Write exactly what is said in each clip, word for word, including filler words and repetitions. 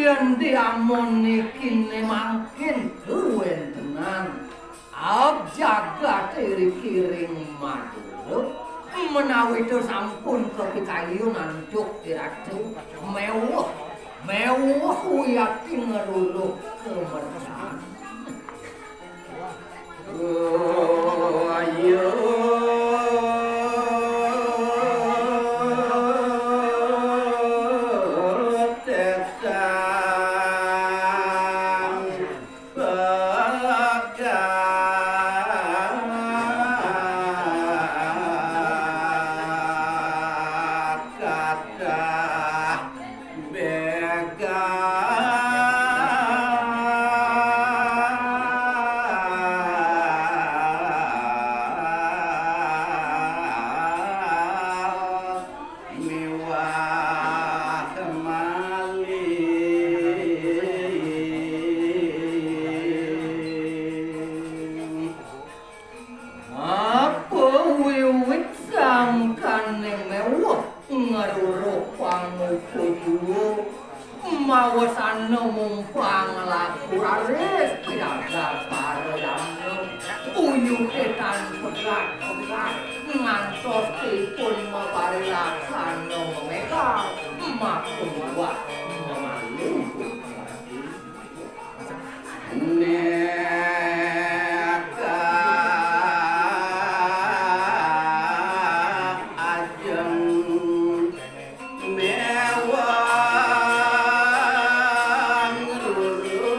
Yén diamun niki né mangkin kawéntenan ag jagaté ring Madura, ménawi ta sampun kapikayun antuk i ratu, méweh, méweh wiakti ngluluh kamercapan. Apa wiwit sangkané méweh ngruru pangupa jua, mawasana mumpang laku raris piagak parayamna, uyuhé tan pegat-pegat, ngantos ipun maparilaksana mamégal, makuat mamalu. Neka ajeng méwang ruru.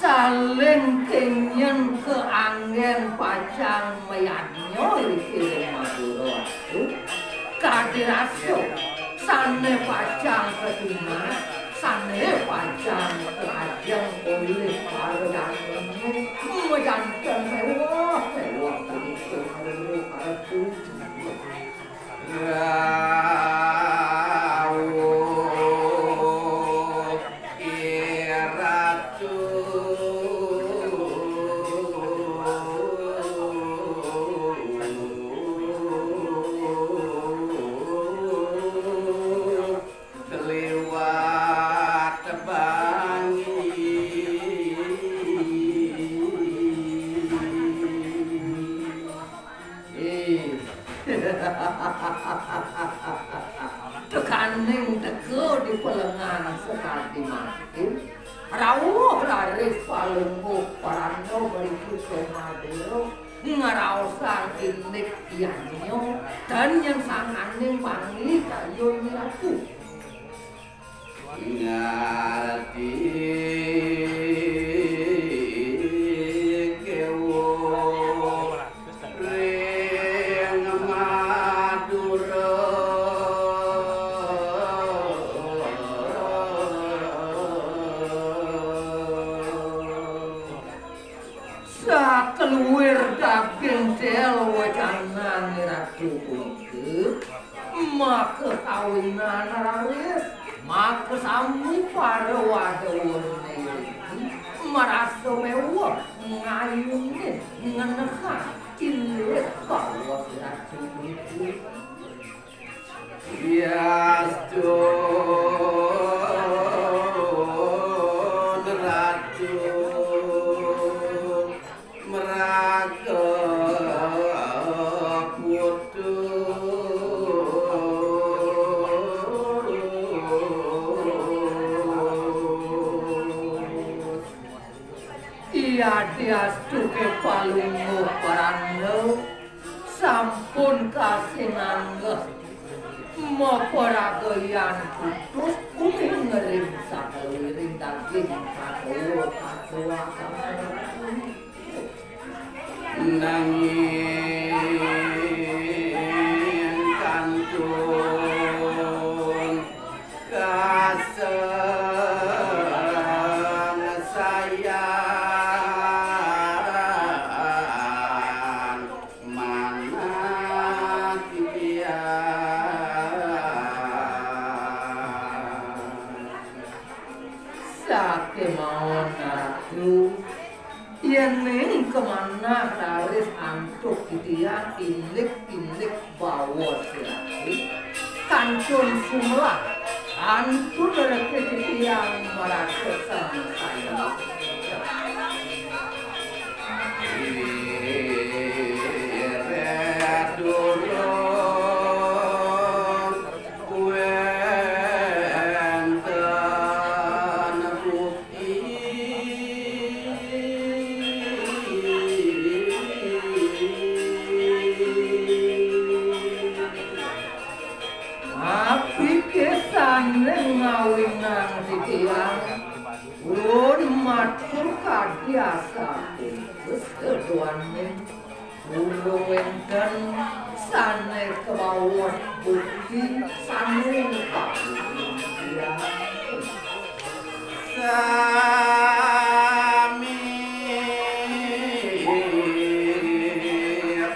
Saling kenging kaanggén pacang mayadnya ring Madura Ratu. Kadi rasa sané pacang katunas, sané pacang kaajeng olih para dané, majanten méweh, méweh punika Madura Ratu. Rawuh, I Ratu. Kliwat bangi. Ih. Tekaning teka di pelengan sakadi mangkin, rawuh raris Palungguh Paranda mriki ka Madura, ngraosang indik yadnya, tan nyangsanin panglih kayun Ratu. Ngarti kéwuh ring Madura. Sakaluir daging tél wecanan Ratu punika, maka kawinan raris, maka sami para wadawané marasa méweh ngayunin ngenehang indik baos Ratu punika. Yastun Ratu maraga putu. Yadiastu ké Palungguh Paranda sampun kasinanggeh maparagayan putus uning ring sakaluiring daging katuwa-katuwa. Nanging kantun kasangsayan manah titiang. Sakémaon, Ratu, Tuk titiang indik-indik bawa siratu, kantun sumelah, kantun reke titiang marasa sangsaya. Apike sane ngawinang titiang, ulun matur kadi asapunika, saduaning kula wenten sane kabaos bukti sane kabuktian. Sami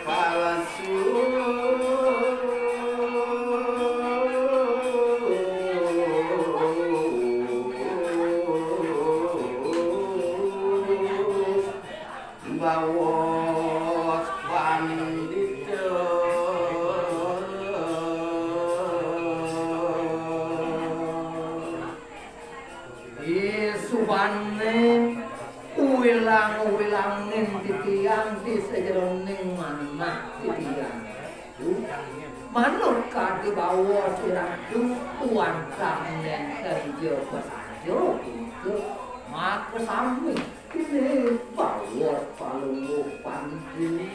palsu. Baos pandita. Isubane uwilang-uwilangin titiang di sajeroning manah titiang. Manut kadi baos iratu wantah nenten ja pasaja punika makasami. Inggih baos Palungguh Panggih.